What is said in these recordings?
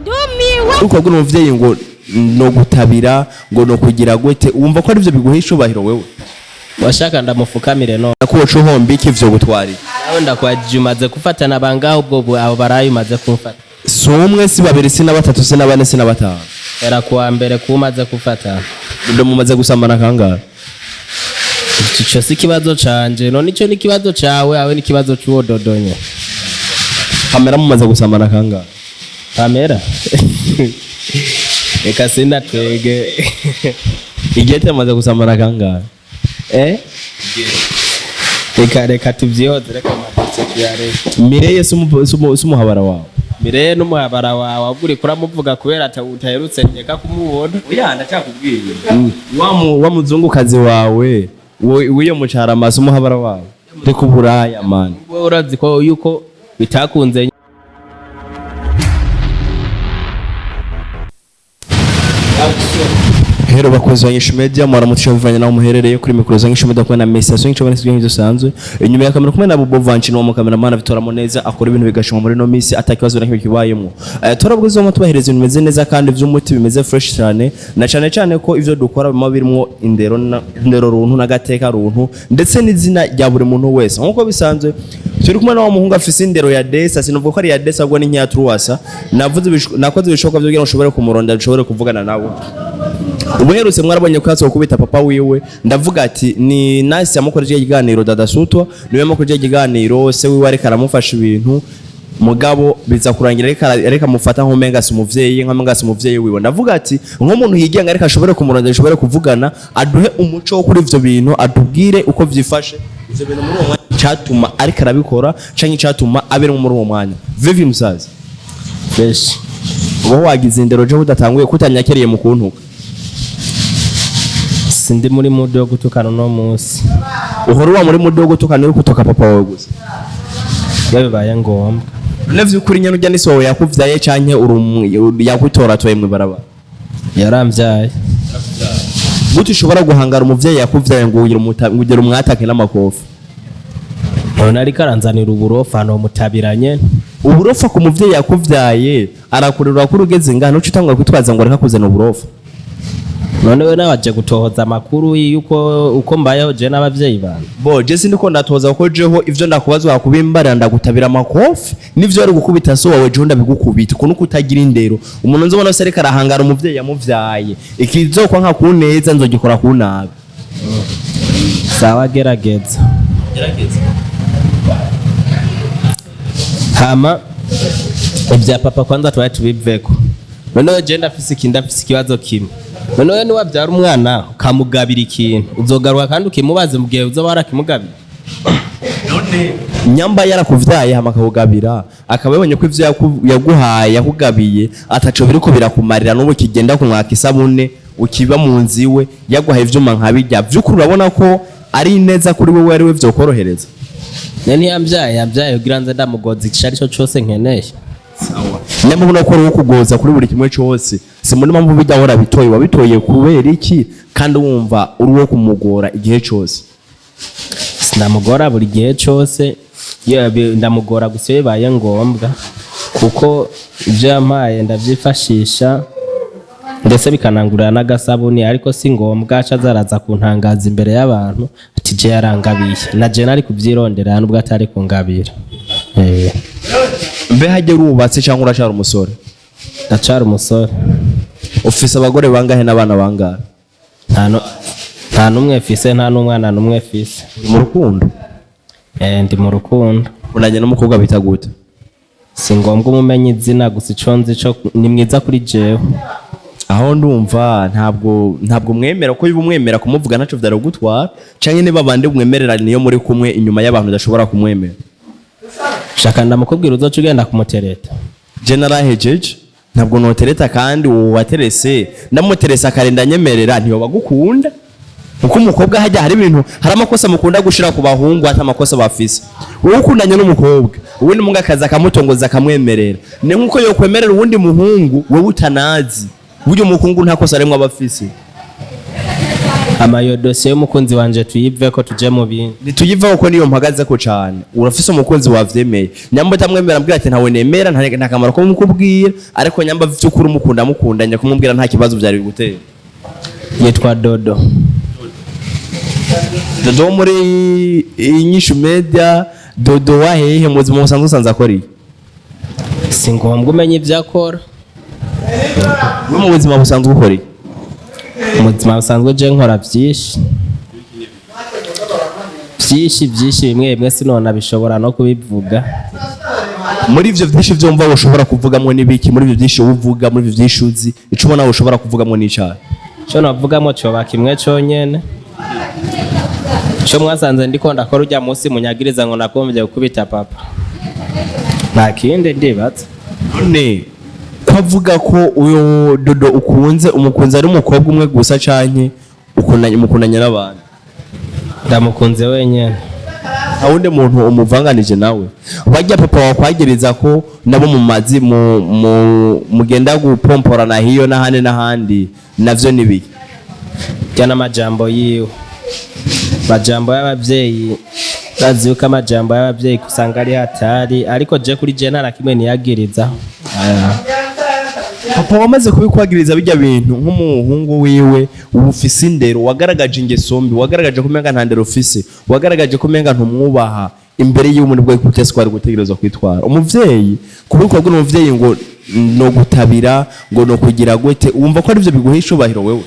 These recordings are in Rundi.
Ndumiwe. Uriko kubwira umuvyeyi ngo no gutabira, ngo no kugira gute, wumva ko arivyo biguha icubahiro wewe? Washaka ndamufukamire no. Ko woca uhomba iki, ivyo gutwarira? Nawe ndakwajije, umaze gufatana bangahe ubwo abo barayi umaze kumfata? Si umwe, si babiri, si na batatu, si na bane, si na batanu. Era kuwa mbere kuba umaze gufatana. Ndo mumaze gusambana kangahe? Ico si ikibazo canje. None ico ni ikibazo cawe, awe ni ikibazo c'uwo dodonye. Pamela mumaze gusambana kangahe? Pamela, reka sinatwege. Igete mumaze gusambana kangahe? Eh, reka reka tuvyihoze, reka amadosiye tuyareke. Mireye si umuhabara wawe? Mireye n'umuhabara wawe, ahubwo uriko uramuvuga kubera utaherutse nkeka kumubona. Oya, ndacyakubwiye, wa muzungukazi wawe w'iyo mucarama si umuhabara wawe? Reka uburaya, man. Wowe urazi ko yuko bitakunze. Hero bakozi ba Nyishu Media, mwaramutse bivanye naho muherereye. Kuri mikoro za Nyishu Media kumwe na Messi Asonga icyo bane nk'ibisanzwe, inyuma ya kamera kumwe na Bobo Vanchi, no mu cameraman abitoramo neza, akora ibintu bigashimwa muri no misi atakibazo na kimwe kibayemo. Turabwiza mu tubahereza ibintu bimeze neza kandi vy'umuti, bimeze fresh cyane, na cyane cyane ko ivyo dukora bima birimo indero na indero runtu n'agateka runtu, ndetse n'izina rya buri muntu wese. Nkuko bisanzwe, turi kumwe na wa muhungu afise indero ya Desa. Sinavuga ko ari ya Desa, ahubwo ni nk'iya Truwasa. Navuze nakoze ibishoboka byo kugira ngo nshobore kumuronda, nshobore kuvugana nawe. Ubuherutse mwarabonye ko yasohoka kubita papa wiwe. Ndavuga ati ni nice yamukoreje ikiganiro, Dada Sutwa niwe yamukoreje ikiganiro. Se wiwe ariko aramufasha ibintu, mugabo biza kurangira ariko amufata nk'umenga si umuvyeyi, nk'umenga si umuvyeyi wiwe. Ndavuga ati nk'umuntu yigenga, ariko ashobore kumurondera, ashobore kuvugana, aduhe umuco wo kuri ivyo bintu, atubwire uko vyifashe ivyo bintu muri uwo mwanya, icatuma ariko arabikora canke icatuma abirimo muri uwo mwanya. Vivi musaza. Fresh. Uba wagize indero je udatanguye kutanyakereye mu kuntuka. Sindi muri mood yo gutukana uno munsi. Uhora uba muri mudogo gutukana, uri kutuka papa wawe gusa. Iyo bibaye ngombwa. None vy'ukuri nyene urya ni wawe yakuvyaye canke uri yagutoratoye mw'ibarabara? Yaramvyaye. Gute ushobora guhangara umuvyeyi yakuvyaye ngo ugire umwatake n'amakofi? None ariko aranzanira uburofa, nomutabiranye. Uburofa ku muvyeyi yakuvyaye? Arakurera kuri ugeze ngaha, ntuce utangura kwitwaza ngo reka kuzana uburofa. None we nawe aje gutohoza amakuru yuko uko mbayeho je n'abavyeyi banje? Bo je sindiko ndatoza, kuko jeho ivyo ndakubaza wakubimbarira, ndagutabira amakofi, n'ivyo wari gukubita so wawe jeho ndabigukubita. Ukuntu kutagira indero, umuntu nzobona wese ariko arahangara umuvyeyi yamuvyaye, ikizokwa nka kuneza nzogikora kunabi. Sawa, gerageza. Hama ibya papa kwanza twari tubiveko. Noneho je ndafise iki, ndafise ikibazo kimwe. Noneho niwabyara umwana ukamugabira ikintu, uzogaruka kandi ukimubaze mu gihe uzoba warakimugabira? Nyamba yarakuvyaye hama akakugabira, akaba yabonye ko ivyo yaguhaye, yakugabiye, ataco biriko birakumarira, n'ubu kigenda kumwaka isabune, ukiba mu nzu iwe, yaguhaye ivyuma nkabirya, vy'ukuri urabona ko ari neza kuri wewe, ari we vyokorohereza? Ne ntiyambyaye, yambyaye kugira nze ndamugoza ico arico cose nkeneye. Nyamba ubona ko ari uwo kugoza kuri buri kimwe cose, si muri mpamvu bijya wabitoye, wabitoye kubera iki kandi wumva uri uwo kumugora igihe cose? Sindamugora buri gihe cose. Ndamugora gusa iyo bibaye ngombwa, kuko ibyo yampaye ndabyifashisha, ndetse bikanangurira n'agasabuni. Ariko si ngombwa aca azaraza kuntangaza imbere y'abantu ati je yarangabiye, na je nari kubyirondera nubwo atari kungabira. Mbe hajya urubatse cyangwa uracara umusore? Ndacara umusore. Ufise abagore bangahe n'abana bangahe? Nta n'umwe mfise, nta n'umwana n'umwe mfise. Uri mu rukundo? Ndi mu rukundo. Unanye n'umukobwa bita gute? Si ngombwa umumenye izina, gusa ico nzi co ni mwiza kuri jewe. Aho ndumva ntabwo mwemera ko umwemera kumuvuga ntaco vyaragutwara, canke niba bande mwemerera niyo muri kumwe inyuma y'abantu udashobora kumwemera? Shaka ndamukubwira uzoca ugenda kumutereta. Je narahejeje, ntabwo notereta, kandi uwo waterese ndamuteresa akarinda anyemerera ntiyoba gukunda, kuko umukobwa hajya hari ibintu, hari amakosa mukunda gushira ku bahungu ata amakosa bafise. Wowe ukundanye n'umukobwa, uwundi muhungu akaza akamutongoza akamwemerera, ni nkuko yokwemerera uwundi muhungu wowe utanazi. Burya umuhungu nta kosa rimwe aba afise. Amayo dosiye y'umukunzi wanje tuyive ko tuje mu bindi. Ntituyivaho ko niyo mpagaze ko cane. Urafise umukunzi wavyemeye, nyamba utamwemera mbwira ati ntawe nemera, nta kamaro ko mukubwira, ariko nyamba vy'ukuri umukunda mukundanya kumubwira nta kibazo vyari bigutera. Yitwa Dodo. Dodo wo muri Inyishu Media? Dodo wa hehe? Mu buzima busanzwe usanze akora iki? Si ngombwa umenye ibyo akora. We mu buzima busanzwe ukora iki? Mu buzima busanzwe je nkora byinshi byinshi byinshi, bimwe bimwe sinona bishobora no kubivuga. Muri ivyo vyinshi vyumva ushobora kuvugamwo n'ibiki? Muri ivyo vyinshi uvuga, muri ivyo vyinshi uzi, ico ubona ushobora kuvugamwo n'icayi? Cyo navugamo coba kimwe conyene cyo mwasanze ndiko ndakora ujya munsi munyagiriza ngo nagombye gukubita papa. Nta kindi ndibaza. None ko avuga ko uyu Dodo ukunze, umukunzi ari umukobwa umwe gusa canke ukundanye, mukundanye n'abantu? Ndamukunze wenyene. Nta wundi muntu umuvanganije nawe? Bajya papa wakwagereza ko nabo mu mazi mu mugenda gupomporana hiyo n'ahandi n'ahandi, navyo nibiki? Jya n'amajambo yiwe, amajambo y'abavyeyi, bazi yuko amajambo y'abavyeyi usanga ari hatari, ariko je kuri je nta na kimwe niyagiriza. Aya. Papa wamaze kubikwagiriza bijya bintu nk'umuhungu wiwe, uba ufise indero, wagaragaje ingeso mbi, wagaragaje ko umenga nta ndero ufise, wagaragaje ko umenga ntumwubaha imbere yiwe, muri bwo kutesi kwari gutegerezwa kwitwara umuvyeyi kubikwa umuvyeyi ngo no gutabira ngo no kugira gute, wumva ko arivyo biguha icubahiro wewe?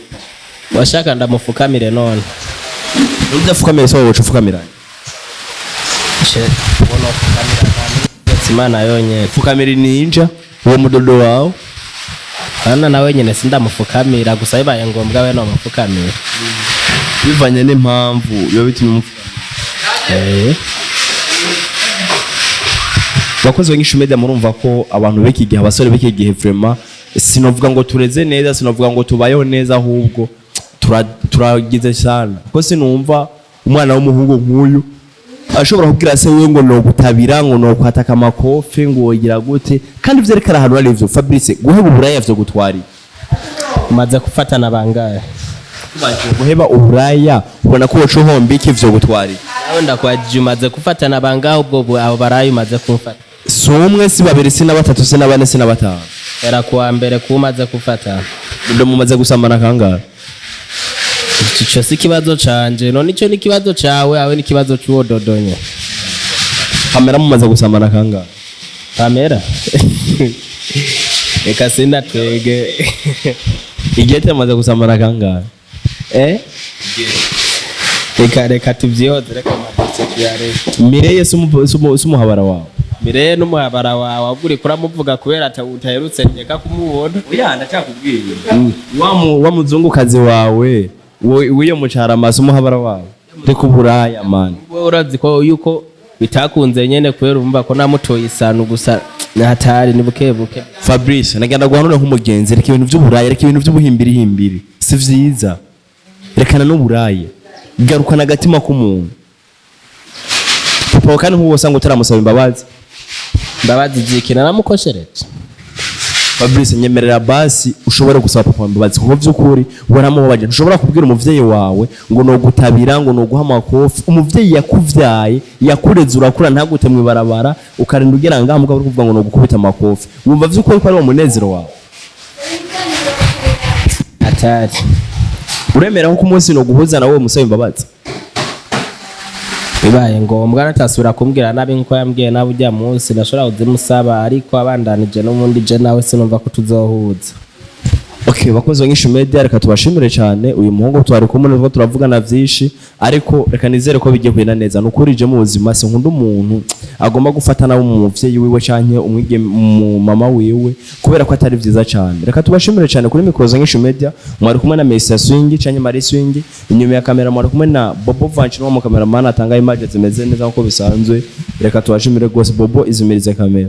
Washaka ndamufukamire none? Udafukamira se wowe ufukamiranye? Ubona ufukamira nta Imana yonyene. Fukamira ninja uwo mudodo wawe. Hana nawe nyene sindamufukamira, gusa bibaye ngombwa we nomufukamira. Bivanye n'impamvu biba bitumye umufukamira. Eh. Bakozi ba Inyishu Media, murumva ko abantu b'iki gihe, abasore b'iki gihe, vraiment sinovuga ngo tureze neza, sinovuga ngo tubayeho neza, ahubwo turagize sana, kuko sinumva umwana w'umuhungu nk'uyu ashobora kubwira se wiwe ngo no gutabira, ngo no kwataka amakofe, ngo wogira gute, kandi vyerekana ahantu ari ivyo. Fabrice, guheba uburaya vyo gutwari? Umaze gufatana bangahe? Guheba uburaya ubona ko woca uhomba iki? Vyo gutwari? Nawe ndakwajije, umaze gufatana bangahe? Ubwo abo barayi umaze kumfata? Si umwe, si babiri, si na batatu, si na bane, si na batanu. Era kuwa mbere kuba umaze gufata. Ndo mumaze gusambana kangahe? Ico si ikibazo canje. None ico ni ikibazo cawe, awe ni ikibazo c'uwo dodonye. Pamela mumaze gusambana kangahe? Pamela, reka sinatwege. Igete mumaze gusambana kangahe? Eh, reka reka tuvyihoze, reka amadosiye tuyareke. Mireye si umuhabara wawe? Mireye n'umuhabara wawe, ahubwo uriko uramuvuga kubera utaherutse nkeka kumubona. Oya, ndacyakubwiye, wa muzungukazi wawe w'iyo mucarama si umuhabara wawe? Reka uburaya man. Wewe urazi ko yuko bitakunze nyene, kubera urumva ko namutoye isano gusa hatari ni buke buke. Fabrice, nagenda guhanura nk'umugenzi, reka ibintu by'uburaya, reka ibintu by'ubuhimbirihimbiri, si vyiza. Rekana n'uburaya, garukana agatima k'umuntu. Papa wawe kandi nk'uwo usanga utaramusaba imbabazi. Mbabazi ziki? Naramukoshereje. Fabrice, nyemerera basi ushobore gusaba papa imbabazi, kuko vy'ukuri waramubabaje. Ntushobora kubwira umuvyeyi wawe ngo no gutabira, ngo no guha amakofi, umuvyeyi yakuvyaye, yakureze urakura, ntagute mw'ibarabara, ukarinda ugera ngaha, mugabo uri kuvuga ngo no gukubita amakofi. Wumva vy'ukuri ko ari wo munezero wawe? Hatari. Uremera ko umunsi no guhuza nawe musaba imbabazi? Bibaye ngombwa natasubira kumbwira nabi nkuko yambwiye nabi ujya munsi, ndashobora kuzimusaba, ariko abandanije n'ubundi je nawe sinumva ko tuzohuza. Okay, bakunzi ba Inyishu Media, reka tubashimire cyane. Uyu muhungu twari kumwe nubwo turavugana vyinshi, ariko reka nizere ko bigiye kugenda neza. Nukuri je mu buzima sinkunda umuntu agomba gufata nawe umuvyeyi wiwe canke umwige mu mama wiwe, kubera ko atari vyiza cyane. Reka tubashimire cyane. Kuri mikoro za Inyishu Media mwari kumwe na Mesa Swing canke Marie Swing, inyuma ya kamera mwari kumwe na Bobo Vanch, no mu cameraman atanga image zimeze neza nkuko bisanzwe. Reka tubashimire rwose. Bobo, izimirize kamera.